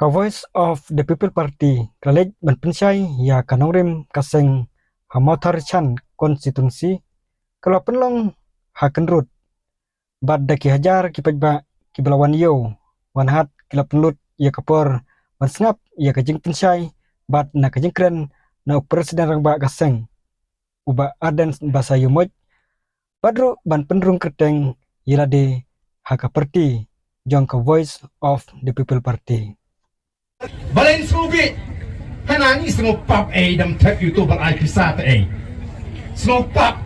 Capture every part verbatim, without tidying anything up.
Ka Voice of the People Party ka la leit ban pynshai ïa ka nongrim ka seng ha Mawthadraishan constituency, ka la pynlong ha Kynrut. Bad da ki hajar ki paidbah kiba la wan ïew wan hat ki la pynlut ïa ka por ban sngap ïa ka jingpynshai bad na ka jingkren na u President Rangbah ka seng, u Bah Ardent Basaiawmoit, bad ruh ban pynrung kyrteng ïa lade ha ka party jong ka Voice of the People Party. Balei sngewbha? Hana ngi sngewpap ei, dam thep ïa uto ba ai pisa te ei. Sngewpap.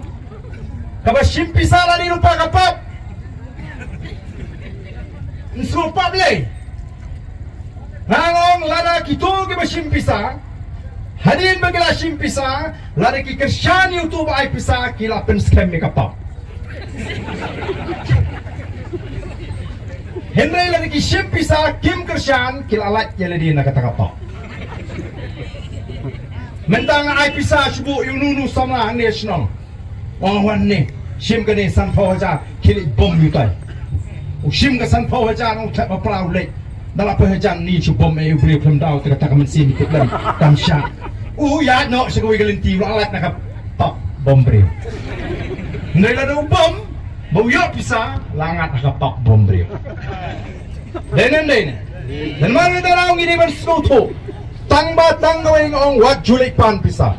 Kaba shim pisa la dei lypa ka pap. Sngewpap lei. Nga ong lada kito kiba shim pisa, hadien ba ki la shim pisa, lada ki kyrshan ïa uto ba ai pisa, ki la pynskhem ïa ka pap. Hynrei lada ki shim pisa kim kyrshan, ki la lait ïa lade na kata ka pap. Mynta nga ai pisa shu buh ïa uno uno samla hangne shnong. Ong wan ne, shim kane sanphew hajar, khie leit bom ïa utai. U shim ka sanphew hajar, ong thep ba pra u leit. Da la phew hajar ni shu bom ei u briew khlem daw te kata ka mynsiem i kut lari. Kam shah. U ïaid noh sha kawei ka lynti, u la lait na ka pap bom briew. Hynrei lada u bom, ba u ïoh pisa, la ngat ha ka pap bom briew. Dei ne ym dei ne? Namar kata daw ngi dei ban sngewthuh. Tang ba tang kawei nga ong wat ju leit pan pisa.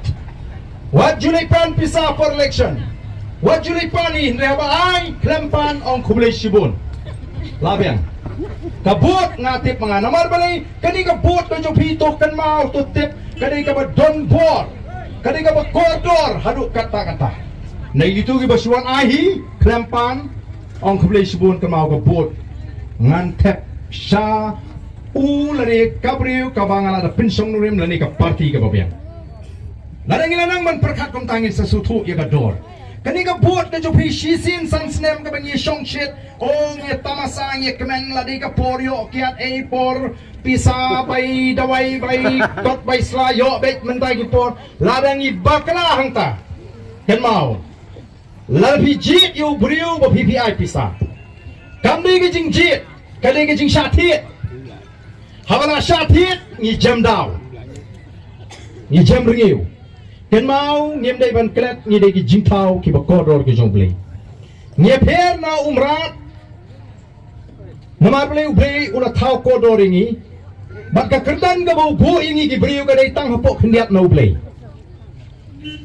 Wat ju leit pan pisa for election. Wat ju leit pan hi, hynrei haba ai khlem pan ong khublei shibun. La biang. Ka vote nga tip ma nga, namar balei, kane ka vote ka jong phi to kynmaw to tip, ka dei kaba don bor, ka dei kaba kordor haduh katta katta. Hynrei kito kiba shu wan ai hi khlem pan, ong khublei shibun, kynmaw ka vote ngan thep sha u lane ka briew kaba nga la da pynshong nongrim lane ka party kaba biang. Lada ngi la nang ban pyrkhat kumta ngin sa sngewthuh ïa ka dor. Kane ka vote ka jong phi shisien san snem kaba ngi shong shit, o ngi tamasa ngi kmen, la dei ka por ïoh kiad ei por pisa bai dawai bai kot bai sla ïoh beit mynta ki por. Lada ngi bakla hangta, kynmaw. Lada phi jied ïa u briew ba phi phi ai pisa, kam dei ka jingjied, ka dei ka jingshah thied. Haba la shah thied ngi jem daw, ngi jem rngiew. Kynmaw ngim dei ban klet, ngi dei ki jingthaw kiba kordor ki jong U Blei. Ngi pher na u mrad, namar balei, U Blei u la thaw kordor ïa ngi. Bad ka kyrdan kaba u buh ïa ngi ki briew ka dei tang hapoh khyndiat na U Blei.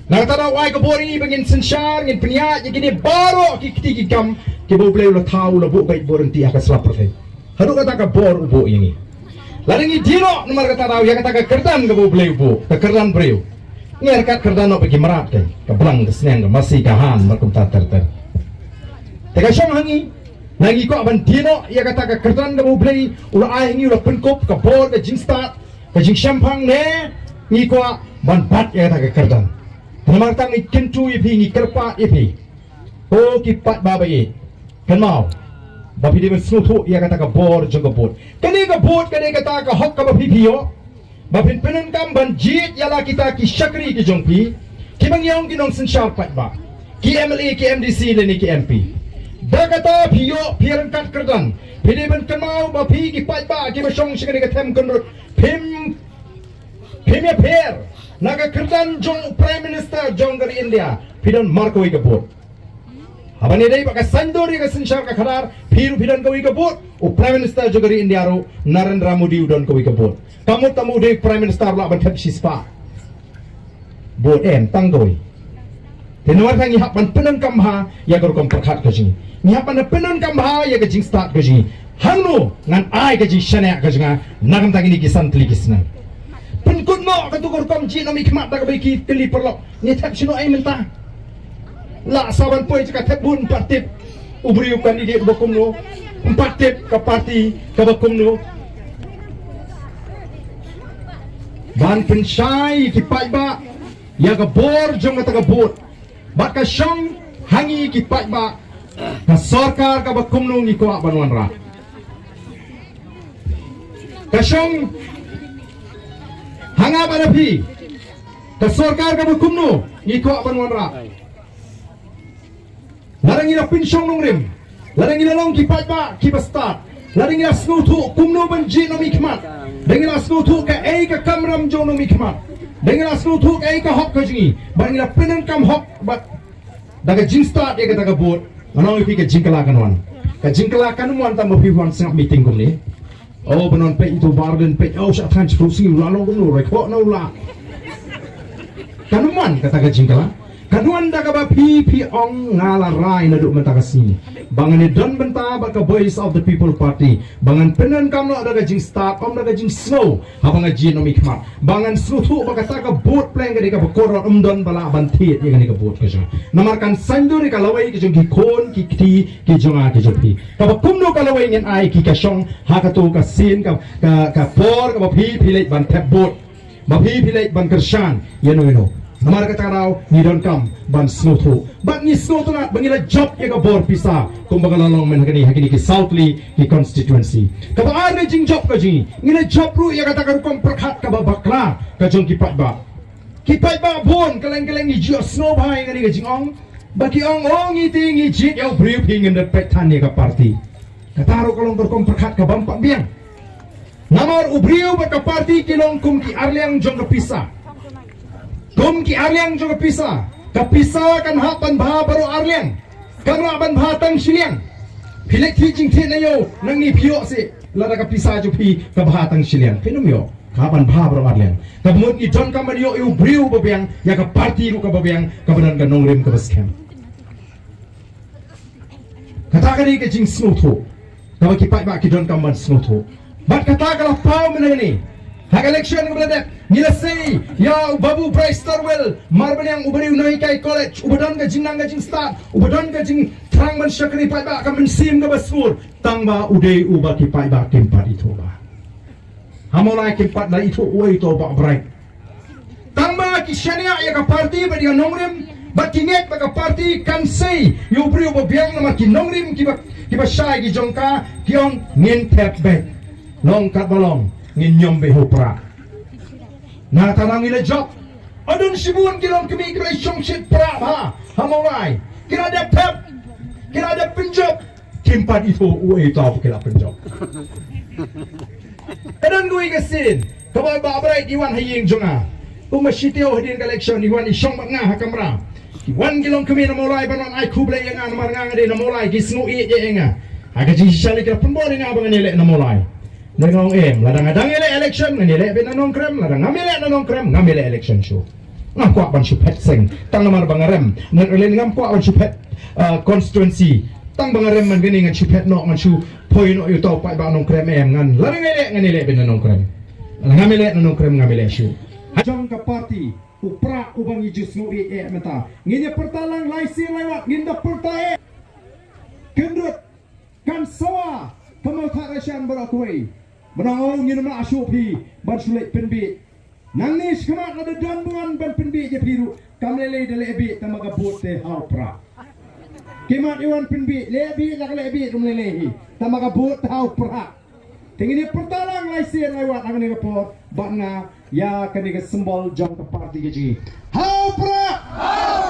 Na kata daw u ai ka bor ïa ngi ba ngin synshar, ngin pynïaid ïa kine baroh ki kti ki kam kiba U Blei u la thaw, u la buh beit bor ryntih ha ka sla pyrthei. Haduh kata ka bor u buh ïa ngi. Lada ngi die noh namar kata daw ïa kata ka kyrdan kaba U Blei u buh, ka kyrdan briew, ngi ryngkat kyrdan noh bad ki mrad, ka blang, ka sneng, ka masi, ka han, mar kumta ter ter. Te ka shong ha ngi, lada ngi kwah ban die noh ïa kata ka kyrdan kaba U Blei u la ai ha ngi, u la pynkup, ka bor, ka jingstad, ka jingshemphang, ne ngi kwah ban bat ïa kata ka kyrdan. Namar kata ngi kyntu ïa phi, ngi kyrpad ïa phi, ko ki paidbah ba ïeit, kynmaw ba phi dei ban sngewthuh ïa kata ka bor jong ka vote. Kane ka vote ka dei kata ka hok kaba phi phi ïoh ba phin pyndonkam ban jied ïa la kita ki shakri ki jong phi, kiba ngi ong ki nongsynshar paidbah, ki M L A, ki M D C lane ki M P. Da kata phi ïoh, phi ryngkat kyrdan, phi dei ban kynmaw ba phi ki paidbah kiba shong sha kane ka them Kynrut, phim, phim ïapher na ka kyrdan jong u Prime Minister jong ka ri India, phi don mar kawei ka vote. Haba ngi dei ba ka saiñdur ïa ka synshar ka khadar, phi ruh phi don kawei ka vote, u Prime Minister jong ka ri India ruh, Narendra Modi, u don kawei ka vote. Ka mut tang u dei Prime Minister u lah ban thep shispah vote? Em, tang kawei. Te namar kata ngi hap ban pyndonkam bha ïa ka rukom pyrkhat ka jong ngi. Ngi hap ban pyndonkam bha ïa ka jingstad ka jong ngi. Hangno ngan ai ka jingshaniah ka jong nga na ka bynta kine ki san tylli ki snem? Pynkut noh katu ka rukom jied na mihkhmat da kaba ki tylli paralok. Ngi thep shano ei mynta? Lah sa ban poi jaka thep bun, ym pat tip u briew u candidate ba kumno, ym pat tip ka party kaba kumno. Ban pynshai ki paidbah ïa ka bor jong kata ka vote. Bad ka shong ha ngi ki paidbah, ka sorkar kaba kumno ngi kwah ban wanrah. Ka shong ha nga bad ha phi, ka sorkar kaba kumno ngi kwah ban wanrah. Lada ngi la pynshong nongrim, lada ngi la long ki paidbah kiba stad, Lada ngi la sngewthuh kumno ban jied na u mihkhmat, da ngi la sngewthuh kaei ka kamram jong u mihkhmat, da ngi la sngewthuh kaei ka hok ka jong ngi, ba ngi la pyndonkam hok bad da ka jingstad ïa kata ka vote. Ngan ong ïa phi ka jingkylla kan wan. Ka jingkylla kan wan tang ba phi wan sngap meeting kumne. Oh, ba non peit ïa uto u Bah Ardent, peit, oh, shah than shiphew sngi u la long kumno, roi khoh na u la. Kan wan kata ka jingkylla. Kan wan da kaba phi, phi ong, nga la rai naduh mynta ka sngi ba ngan ïadon bynta bad ka Voice of the People Party, ba ngan pyndonkam noh da ka jingstad, ym da ka jingsngew, haba nga jied na u mihkhmat, ba ngan sngewthuh ba kata ka vote pleng ka dei kaba kordor, ym don ba lah ban thied ïa kane ka vote ka jong nga. Namar kan saiñdur ïa ka lawei ka jong ki khun ki kti ki jong nga ki jong phi. Kaba kumno ka lawei ngin ai ki ka shong ha kato ka sien ka, ka, ka por kaba phi, phi leit ban thep vote, ba phi, phi leit ban kyrshan ïa no ïa no. Namar kata ka daw ngi donkam ban sngewthuh bad ngi sngewtynnat ba ngi la jop ïa ka bor pisa kumba ka la long mynta ha kine, ha kine ki saw tylli ki constituency. Kaba ar ka jingjop ka jong ngi, ngi la jop ruh ïa kata ka rukom pyrkhat kaba bakla ka jong ki paidbah. Ki paidbah bun kylleng kylleng ngi ju ïohsngew bha ïa kane ka jingong ba ki ong, oh, ngi te ngi jied ïa u briew, phi, ngim da peit than ïa ka party. Kata ruh ka long ka rukom pyrkhat ka bym pat biang. Namar u briew bad ka party ki long kum ki arliang jong ka pisa. Kum ki arliang jong ka pisa. Ka pisa kan hap ban bha baroh arliang. Kam lah ban bha tang shiliang. Phi leit thied jingthied na ïew, nangne phi ïoh seh lada ka pisa jong phi ka bha tang shiliang. Phin ym ïoh. Ka hap ban bha baroh arliang. Kaba mut ngi donkam ban ïoh ïa u briew ba biang, ïa ka party ruh kaba biang, kaba don ka nongrim kaba skhem. Kata ka dei ka jingsngewthuh kaba ki paidbah ki donkam ban sngewthuh. Bad kata ka la paw mynne. Ha ka election kaba la dep ngi la sei ïa u Babu Bryce Terwell Marbaniang, uba dei u nonghikai college, uba don ka jingnang ka jingstad, uba don ka jingthrang ban shakri paidbah, ka mynsiem kaba sngewbha, tang ba u dei uba ki paidbah kim pat ithuh bha. Ha Mawlai kim pat la ithuh uei uto u Bah Bright. Tang ba ki shaniah ïa ka party bad ïa ka nongrim, bad ki ngeit ba ka party kan sei ïa u briew ba biang, namar ki nongrim kiba, kiba shai ki jong ka ki ong ngin thep beit. Long katba long, ngin ñiom beit ha u Prah. Na kata ngi la jop. Adon shibun ki longkmie kiba la shongshit Prah bha ha Mawlai. Ki la dep thep, ki la dep pynjop. Kim pat ithuh uei uta ba ki la pynjop. Ka don kawei ka sien kaba Bah Bright i wan ha ïing jong nga. Um, ma shi taïew hadien ka election i wan i shong bad nga ha kamra. I wan ki longkmie na Mawlai ban wan ai khublei ïa nga namar nga, nga dei na Mawlai, ki sngewieit ïa nga. Ha ka jingshisha ki la pynbor ïa nga ba ngan ïaleh na Mawlai. Nga ong em, lada nga dang ïaleh election ngan ïaleh beit na Nongkrem, lada ngam ïaleh na Nongkrem ngam ïaleh election shuh. Ngam kwah ban shu phet seng tang namar ba nga rem. Ngan ïaleh, ngam kwah ban shu phet, uh, constituency. Tang ba nga rem man kane ngan shu phet noh, ngan shu poi noh ïa uta u paidbah Nongkrem, em, ngan, lada nga ïaleh ngan ïaleh beit na Nongkrem. Lada ngam ïaleh na Nongkrem ngam ïaleh shuh. Ha jong ka party u Prah uba ngi ju sngewieit mynta, ngin ïa pyrta lang lai sien lai wat, ngin da pyrta eh. Kyndit kan sawa ka Mawthadraishan baroh kawei. Ba nang ong ngin ym lah shuh phi ban shu leit pynbiej. Nangne shakhmat lada don ba wan ban pynbiej ïa phi ruh, kam lei lei da leh biej, tang ba ka vote te ha u Prah. Ki mat i wan pynbiej, leh biej la ka leh biej, ym lei lei hi, tang ba ka vote te ha u Prah. Te ngin ïa pyrta lang lai sien lai wat ha kane ka por bad nga ïa kane ka symbol jong ka party ka jong ngi. Ha u Prah!